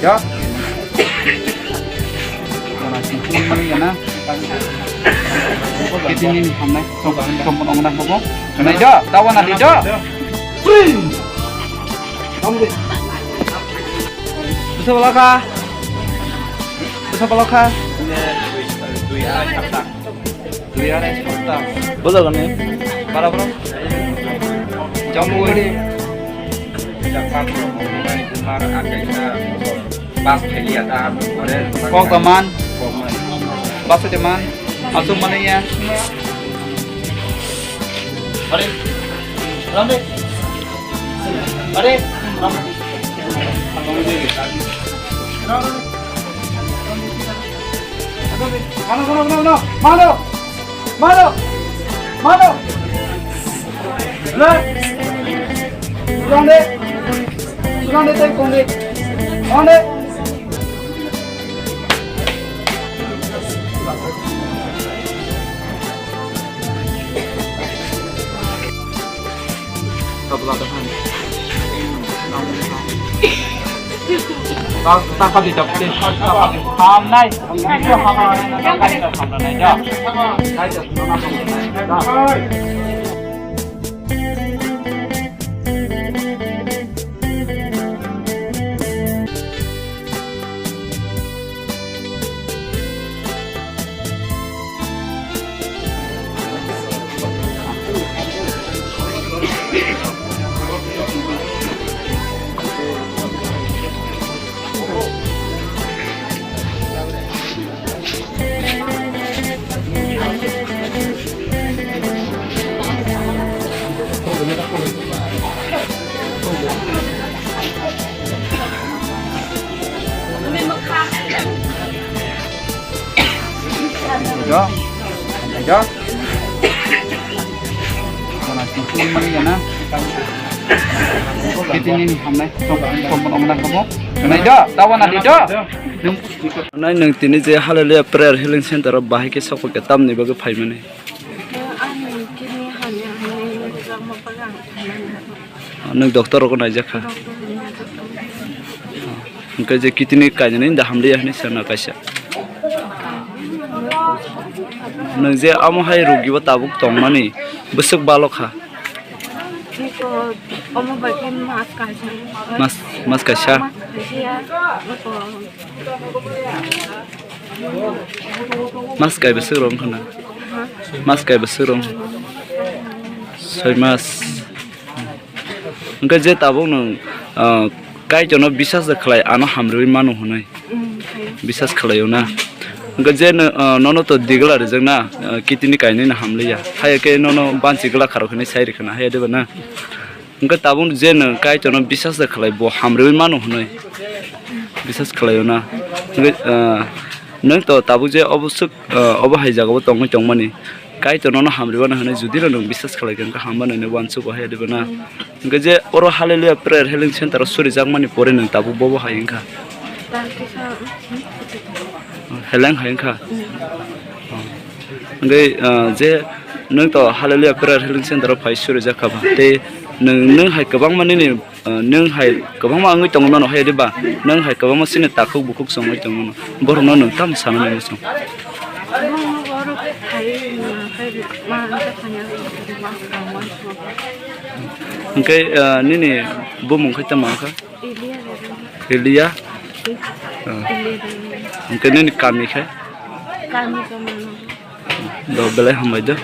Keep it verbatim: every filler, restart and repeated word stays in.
Ya. Ora sing sing mani ya na. Kiti ni hamnai. Som som pon ongna hobo. Nai do, tawa na di do. Bisa balaka. Bisa balaka. Dui arai sabta. Bola gani. Bara bro. Jamu ini. Bas khelia ta. Kok taman. Bas teman. Asuk mana ya? Are. Rambe. Are. Rambe. Rambe. Mano, mano, mano, mano, mano, mano, mano. Le. Sulang de, sulang de, tei kong de, kong de. Tabla da han. Ta, ta kali da, ta kali. Ham nai. Ham nai da. Nai da, no na. Jo, jo. Mana sih mani ya na? Kiti ni hamnai, som som ongna hobo. Nai jo, tawa na di jo. Nai nung tini je Hallelujah Prayer Healing Center o bahai ke sokol ke tamni bagwi phaimani. Ani kidney hamya hwnwi nukjakma bagwi ang thangmani. Nung doctor rokno naijak kha? Doctor rokno naijak kha. Hwnkhe je kidney kainani da hamliya hwnwi sana kaisa. Nung je amo hai rogi bo tabuk tongmani bwswk balo kha? Iko omo bai khe mas kaisa. Mas, mas kaisa? Mas kaisa ya, iko. Mas kai bwswk rwng khna? Mas kai bwswk rwng? Soi mas. Hwnkhe je tabuk nwng, ah, Kaitorno bisas da khlai, ano hamrwi mano hwnwi. Bisas khlaio na? Hwnkhe je no, ah, nono to digla rijak na, ah, kidney kainwi no hamliya. Haiya khe nono banchi glak kharok hwnwi sai rwkha na, haiya de ba na? Hwnkhe tabuk je nwng Kaitorno bisas da khlai, bo hamrwi mano hwnwi bisas khlaio na? Hwnkhe, ah, nwng to tabuk je obo swk, ah, obo hai jagao tongwi tongmani, Kaitorno no hamrwi mano hwnwi judino nwng bisas khlai kha, hwnkhe hamya hwnwi uansuk o hai de ba na? Hwnkhe je oro Hallelujah Prayer Healing Center o surijakmani pore nwng tabuk bobo hai wngkha? Heleng hai wngkha? Hwnkhe, ah, je nwng to Hallelujah Prayer Healing Center o phai surijak kha ba, tei nwng, nwng hai kwbangma nini, ah, nwng hai kwbangma wngwi tongwi mano hai diba? Nwng hai kwbangma chini takhuk bukhuk chongwi tongwi mano, borokno nwng tamo sana nangwi chong? Hwnkhe, ah, nini bumung khai tamo wngkha? Elia. Elia? Ah. Elia. Hwnkhe nini kami khe? Kami khe mano. Do belai hambai do.